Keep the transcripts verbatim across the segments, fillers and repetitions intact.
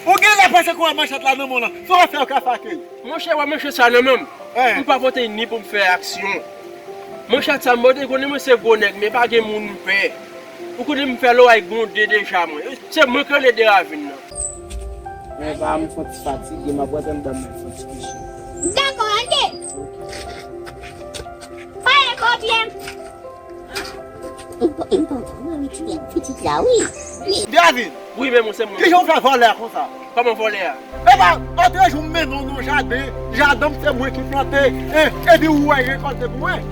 Ou genlè panse ke w wè manchèt la nan men w lan. Sa w ap fè, w ka fake l. Monchè, wè manchèt sa nan men m. Eh. M pa pote ni pou m fè aksyon. Manchèt sa m pote, konnen mwen se gwo nèg, men pa gen moun m pè. Ou konnen m fè loray gwonde deja mwen. Se mwen k rele de ravin nan. Men pa m fon ti fatige, m ap rete anndan m fon ti kouche. Dakò, ale. Pa ekopye m. Pitit la, wi. David! Wi, men monchè, mwen. Kijan w fè vòlè a konsa? Kòman vòlè a? Epa, otrejou m mennen w nan jaden, jaden m se mwen ki plante, e, epi ou al rekòlte pou mwen.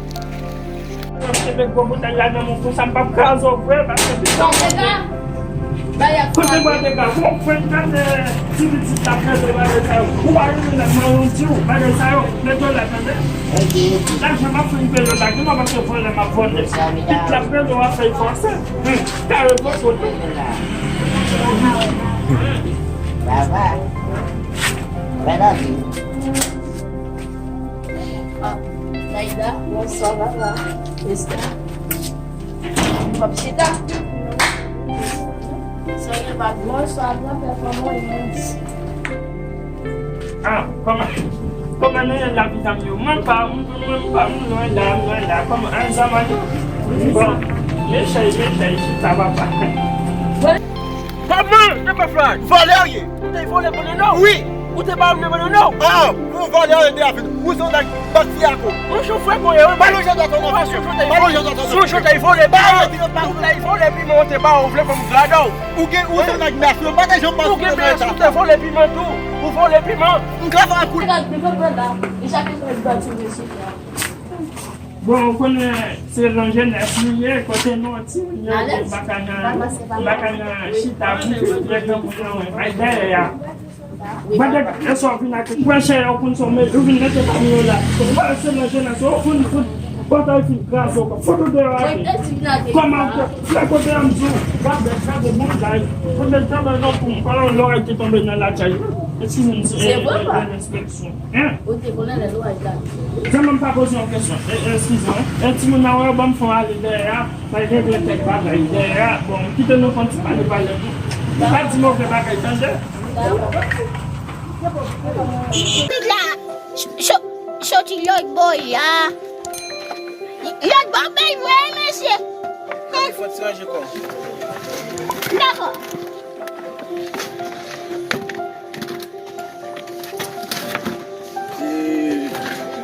Mwen kenbe gwo boutèy la nan men w konsa, m p ap kraze w vre, paske pitit la. Kote bwa dega? Bon, fè gade ti pitit la, gade bagay sa yo. Ou pa renmen nèg mwen, yon di w, bagay sa yo, mete w la, tande? Lajan m ap fin peye la, gen lè paske vòlè m ap vòlè. Pitit la ap peye w ap fè fòse. Hum, kare gwo kote. Baba. Baba. Ah, Naïda, bonswa, baba. Esther. Kòm chita. Sa gen pa bonswa, granpè, kòman w ye? Ah, kòman, kòman nou ye la, medam yo? Mwen pa, mwen pa, mwen lwen la, mwen lwen la. Kòman, an zanman nou? Bon, mechay, mechay, chita, papa. Kòman? Te pa flag. Vòlè w ye. Ou te vòlè bannann ou? Wi. Ou te ba m nan bannann ou? Ah, ou vòlè w ye de avil. Ou se yon nèg bandi ako. Ou se frè mwen ye, wi. Ba lonje dwa tande. Ba lonje dwa tande. Sou chotay vòlè piman. Ou te vòlè piman, ou te ba ou vle pou m gade w. Ou gen, ou se nèg mèsi, ou pa te janm ba sou mèt la. Ou te vòlè piman tou. Ou vòlè piman. M ka fè ak ou. Bon, ou konnen se nan jenès nou ye, kote nou ti moun yo, m pa ka nan, m pa ka nan chita pou fè lè granmoun nan, ay dèyè a. Pandan e sa w vin ak pran chè yo konn sa w met, ou vin mete pami yo la. Ou pa se nan jenès, ou konn fout, pandan fin kraze w, fout ou deyò ate. Kòman, frè, kote an di w, w ap bèk sa de moun la. Kote tan nan non pou m, pa yon lòrèy ki tonbe nan latchay. Eskize m, se, e, e, e, enspeksyon. Hein? Ou te konnen lè lwa e ta. Zanmi m pa poze yon kesyon. E, e, eskize m. E timoun nan wè ban m fon ale dèyè a, bay regle kèk bagay dèyè a. Bon, kite nou fon ti pale pale. Nou pa di move bagay, tande? Dakò. Pitit la, cho-, cho-, Soti lòt bò la. Lòt bò bèl vre, mesye. Fò ti ranje kò. Dakò.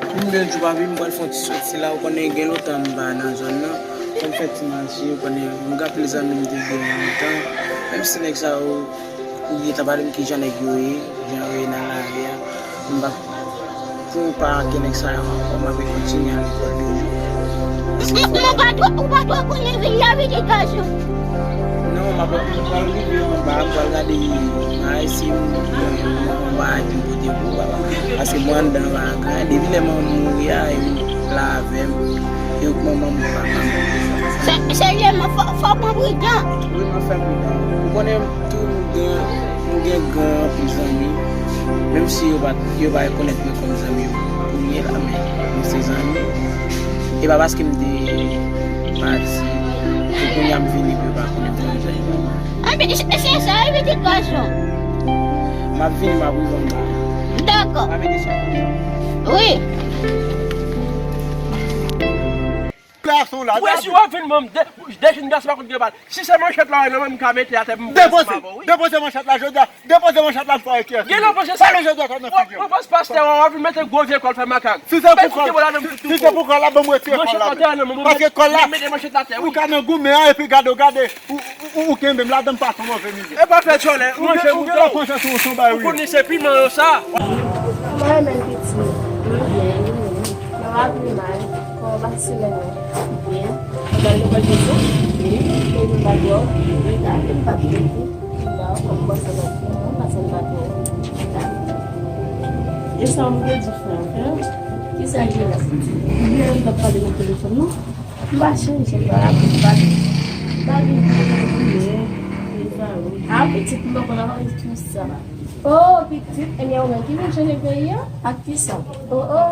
Pou m byen di w, papi, m pral fè yon ti soti la. Ou konnen gen lontan m pa nan zòn nan. Fò m fè ti mache, ou konnen, m gen anpil zanmi m te gen nan lontan. Menm si nèg sa yo, ou gentan pale m kijan nèg yo ye, jan yo ye nan lari a. M pa, pou pa gen nèg sa yo ankò, m ape kontinye al lekòl toujou. Ou pa twò, ou pa twò konnen vil la, pitit gason. Non, m ap, m pral rive anba, m pral gade bagay, si m gen yon bagay pou m pote pou papa. Paske mwen anndan pa gen anyen. Depi lè manman m mouri a, e ou la avè m. E ou k manman m, papa m. Sè, sèlman fò, fò w pran pridan. Wi, m ap fè pridan. Ou konnen tou nou gen, nou gen gran anpil zanmi. Menm si yo pa, yo pa rekonèt mwen kòm zanmi yo kounye la, men nou se zanmi. E pa paske m te pati, pou kounye a m vini pou yo pa konnen m zanmi. Anben, se, se sa, wi, pitit gason. M ap vini, m ap rive anba. Dakò. M ap vini sou. Wi. Gason la, w ap vin ban m de, de jenn gason pa konn gen bal. Si se manchèt la w wè nan men m, m ka mete atè m. Depoze, depoze manchèt la jodi a. Depoze manchèt la, m fè yon kyè. Gen lè w panse sa. Pale jodi a nan figi w. Ou panse pastè w ap vin mete gwo vye kòl fè makak. Si se pou kòl, si se pou kòl la, ban m retire kòl la. Paske kòl la, ou ka nan goumen an epi gade w gade, ou, ou, ou, ou kenbe m ladan m pa son move mizè. E pa fè tchòlè. Ou gen, ou gen la konsyans ou, ou son bay wi. Ou konnen se piman yo sa. Mwen menm piti, mwen byen, mwen pa pi mal. Kòman w pase semèn nan? Byen. Ou pral lekòl jodi a? Wi. Ou pa twò? Wi, ta, m pa twò. Dakò, m panse m ap fè, m panse m pa twò. E sa m te di frè, frè? Kisa l te la? Byen, m t ap pale nan telefòn, non? M pa chanje, m pa rapè, m pa, m pa gen koulè, e sa yo. A, pitit, m pa konn aparèy tou sa. O, pitit, ebyen, ou menm ki vin chanje peyi a? Ak kisa? O, o.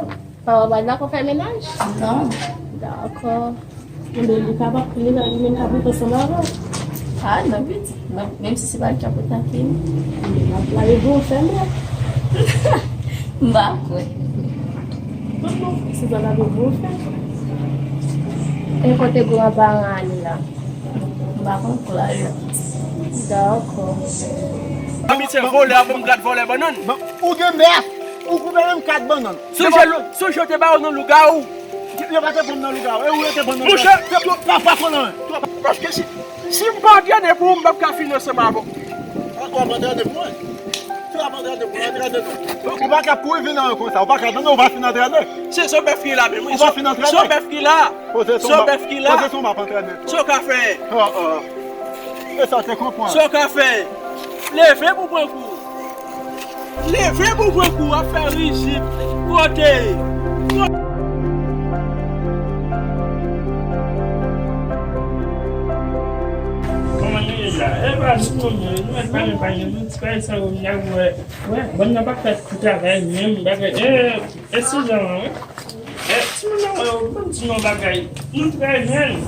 Papa pa dakò fè mennaj? Non. Dakò. Ebyen, li kapab, li la, li menm k ap viv ansanm avè w. A, non, pitit. Non, menm si se pa li k ap retake m. Ebyen, l ap lave pou ou fè mèt. M pa kwè. Bon, bon, se pa lave pou ou fè. E kote granparan Ani la? M pa konn kote l ale. Dakò. Anbitye vòlè, ap ban m gad vòlè bannann. Ou gen mè. Ou koupe menm kat bannann. Sonje, sonje yo te ba ou nan lougawou. Yo pa te pran m nan lougawou. E ou yo te pran m nan lougawou. Monchè, pa, pa fò nan. Paske si, si m pa antrene pou ou, m p ap ka fin ansanm avè w. Ou ap antrene pou mwen. Si w ap antrene pou mwen, antrene tou. Ou pa ka kouri vin nan konsa. Ou pa ka tande, ou pa fin antrene. Se son bèf ki la menm, wi. Ou pa fin antrene. Son bèf ki la. Poze son bèf ki la. Poze son m ap antrene tou. Sa w ka fè? Oh, oh. E sa w te konprann. Sa w ka fè? Leve pou pran kou. Leve pou pran kou, w ap fè rijid. Kote? Kòman nou ye la? E pa nou menm, nou mèt pale pa gen nou, ti bagay sa yo, m ta vle wè. Wè, bann nan pa fèt pou travay, menm bagay. E, e sou jan an, wi. E, timoun nan, wè, ban m di nou yon bagay. Nou trè jèn.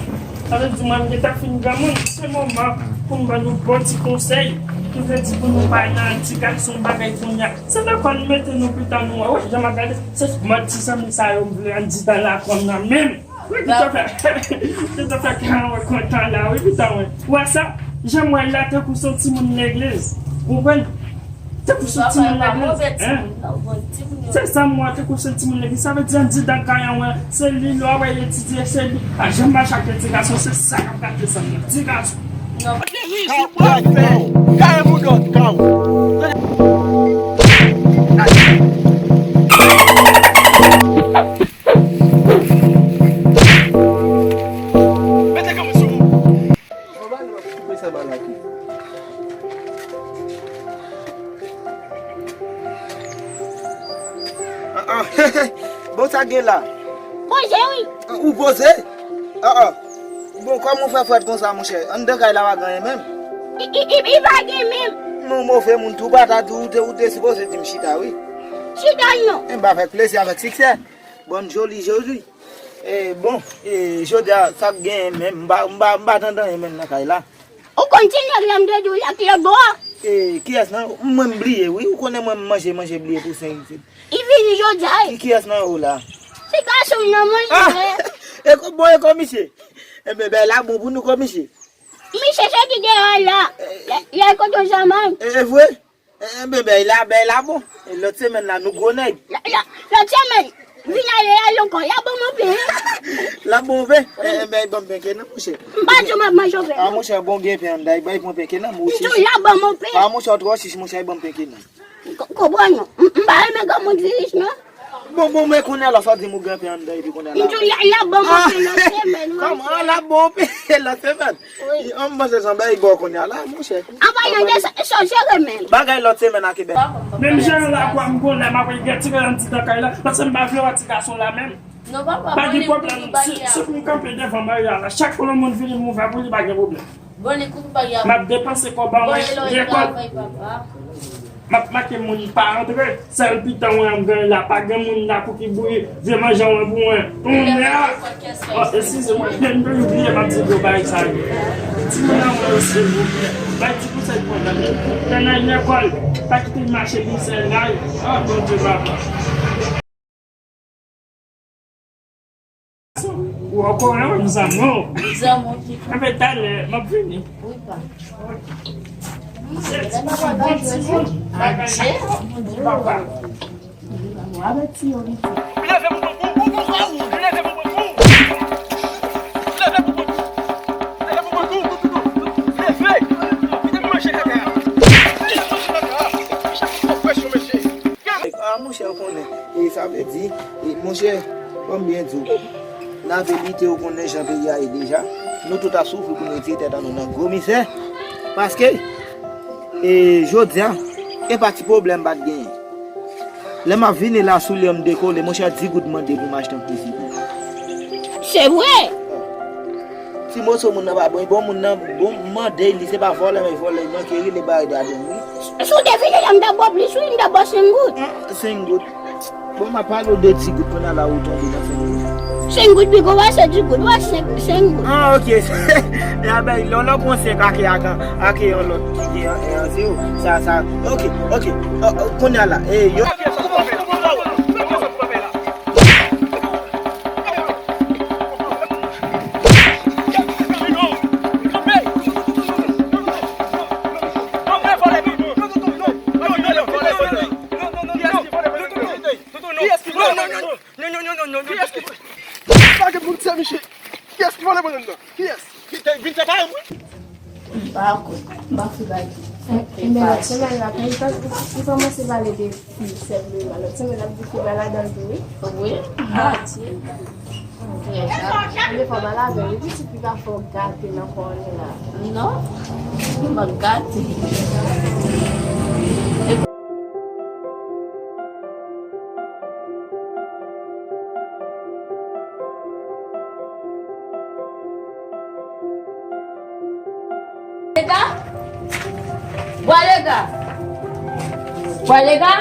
Sa vle di, mwen, m gentan fin granmoun. Se moman pou m ban nou bon ti konsèy. Ki vle di pou nou bay nan ti gason bagay kounye a. Se nan kò n mete nou pita nou wè. Wi, jan m ap gade, se ban ti zanmi sa yo m vle anndidan lakò m nan menm. Wi, tout à fait. Tout à fait, Karen kontan la, wi, pita mwen. Ou wè sa? Jan m wè l la, tankou se yon timoun legliz. Ou konprann? Tankou se yon timoun legliz, hein? Se sa m wè, tankou se yon timoun legliz. Sa vle di anndidan kay an, wè, se li, lè w wè l etidye, se li. Pa janm mache ak ti gason, se sa k ap gate san nan. Ti gason. Kaw, kaw, kaw. Kaw, kaw. Mete kanpe sou ou. Bon, ba nou koupe sa ba la tou. Ah, ah. Bon, sa gen la? Poze, wi. Ah, ou poze? Ah, ah. Bon, kòman w fè frèt konsa, monchè? Anndan kay la pa gen anyen menm. I, i, i, i pa gen menm. Non, move moun tou, patat, ou te, ou te sipoze di m chita, wi. Chita non. M ba avèk plezi, avèk siksè. Bòn joli, joli. E, bon, e, jodi a, sa k genyen menm, m pa, m pa, m pa tande anyen menm nan kay la. Ou konn ti nèg la m te di w la ki lòt bò a? E, kiyès nan? Mwen m bliye, wi. Ou konnen mwen m manje, manje bliye pou senk isit. Li vini jodi a, wi. Ki, kiyès nan ou la? Se gason nan manje. Ah! E ko-, bon, e kòman misye? Enben, bèy la bon pou nou kòman misye. Misye se ki deyò la. Lè, lè kote zanmann. E, e vre? Enben, bèy la, bèy la bon. E lòt semèn la, nou gwo nèg. La, la, lòt semèn, vin ale al ankò. Y ap ban mwen pen. L ap ban w pen? Enben, ban m pen ke nan, monchè. M pa di w m ap manje w pen. Ah, monchè, bon, gen pen anndan, bay mwen pen ke nan, monchè. M di w, y ap ban mwen pen. Ah, monchè, w twò chich, monchè, ban m pen ke nan. Ko-, konprann non. M, m pa renmen granmoun ki rich, non. Bon, bon, men kounye a la, sa di m ou gen pen anndan, epi kounye a la. M di w, y a, y ap ban mwen pen lòt semèn, wi. Kòman, l ap ban w pen lòt semèn? Wi. An m panse se yon bèy bò kounye a la, monchè. An palan de sa, sa w jere menm. Bagay lòt semèn a Kebèk. Menm jan la, kwa m konnen, m ap gen ti kay an ti nan kay la, paske m pa vle wè ti gason la menm. Non, papa, pa gen pwoblèm. Si, si pou m kanpe devan Maria la, chak fwa yon moun vini, m ouvè pou li, pa gen pwoblèm. Bon, li koupe bagay. M ap depanse kòb an mwen, lekòl. M ap make moun pa antre. Sèl pitan mwen m gen la, pa gen moun la pou ki bouyi vye manje mwen pou mwen. Yon mè. Oh, eskize mwen, m te bliye m ap di gwo bagay sa yo. Timoun an mwen yo, silvouplè, bay ti konsèy pou mwen. Nan lekòl, pa kite l mache mizè la. Oh, Bondye, papa. Ou ankò la, m zanmi w. M zanmi w ki. Enben, talè, m ap vini. Wi, pa. Leve pou mwen, pou, pou, pou, pou, leve pou mwen, pou, pou, pou, pou, leve pou mwen, pou. Leve pou mwen, pou, pou, pou, pou, leve. Kite m manje kaka. Kite m manje kaka. Kite m manje kaka. Ah, monchè, ou konnen. E sa vle di, e, monchè, ban m byen di w, n ap evite, ou konnen jan peyi a ye deja. Nou tout ap soufri pou nou retire tèt an nou nan gwo mizè. Paske, e, jodi a, e pa ti pwoblèm m pa t genyen. Lè m ap vini la, soulye m dekole, monchè, di goud mande pou m achte yon prizipon. Se vre! Ti moso moun nan pa bon, bon moun nan, bon, m mande li, se pa vòlè, men vòlè, manke rele bagay dadon, wi. Si w te vini la, m ta ba w plis, wi, m ta ba w senk goud. An, senk goud. Bon, m ap pale w de ti goud, kounye a la ou tonbe nan senk goud. Senk goud pi gwo pase di goud, w a senk, senk goud. Ah, ok. E a ben, lè w pran senk ake, ake, ake yon lòt ki gen an, an zewo. Sa, sa, ok, ok. Oh, oh, kounye a la, e, yo. Kiyès ki vòlè? Pa gen moun sèvi chè. Kiyès ki vòlè mwen nan? Kiyès? Ki te vin fè kay mwen? M pa kwè. M pa fè bagay. Enben, lòt semèn la, kan li pa, li kòmanse pale de fi sèlman. Lòt semèn, l ap di fi ba ladan l tou, wi. Wi. Atye. Trè sa. Anben, fò ba ladan l, li di fi pa fè w gate nan kò w la. Non. M pa gate. Lega? Bwa Lega? Bwa Lega?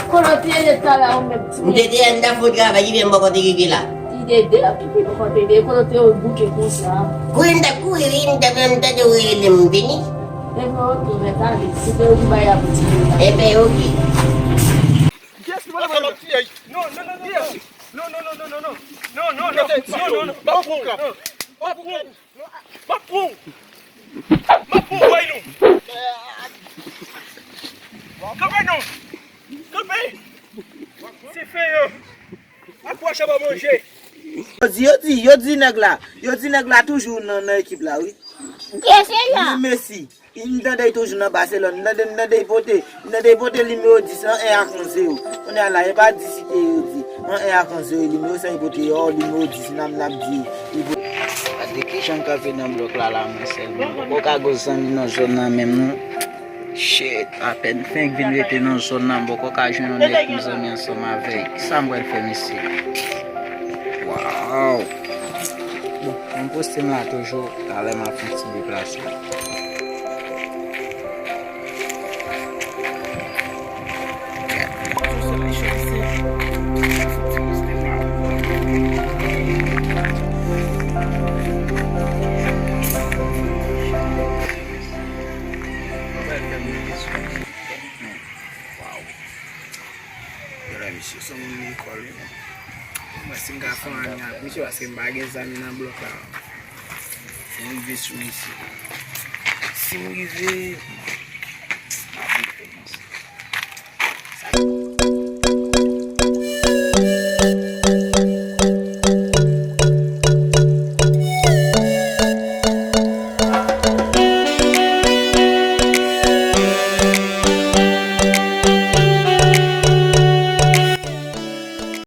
Kote w te ye talè a ou menm, ti moun? M te deyò, m ta fè yon travay, li vin bò kote rive la. Li te deyò, epi bò kote rive, kote w te bouke konsa? Kouri, m t ap kouri, wi, m t ap, m tande w rele m, m vini. Enben, oke, mèt ale. Se te ou ki bay a pou ti moun nan. Enben, oke. Kiyès ki vòlè mwen nan? Non, non, non, non, non. Non, non, non, non, non, non. Non, non, non, non, non, non, non. M ap pran w. M ap pran w. M ap pran w, Waylon. Kanpe non. Kanpe. Se fè yo. Ap pran chaba manje. Yo di, yo di, yo di nèg la. Yo di nèg la toujou nan, nan ekip la, wi. Kiyès se la? Li Messi. M tande l toujou nan Barcelone. M tande, m tande l pote, m tande l pote nimewo dis an, en ak an zewo. Kounye a la, e pa dis yo di. An en ak an zewo, nimewo sa li pote, o, nimewo dis, n ap, n ap di, li pote. Gade kijan m kanpe nan blòk la, la, mwen sèlman. Poko ka gon zanmi nan zòn nan menm, non. Shit, apèn fenk vin rete nan zòn nan, m poko ka jwenn yon nèg pou m zanmi ansanm avè l. Kisa m pral fè, mesye? Waw! Bon, m poste m la toujou, talè m ap fè yon ti deplase. Misye se yon moun lekòl wi. Mwen si m ka fè anyen ak misye paske m pa gen zanmi nan blòk la. Fò m rive sou misye. Si m rive,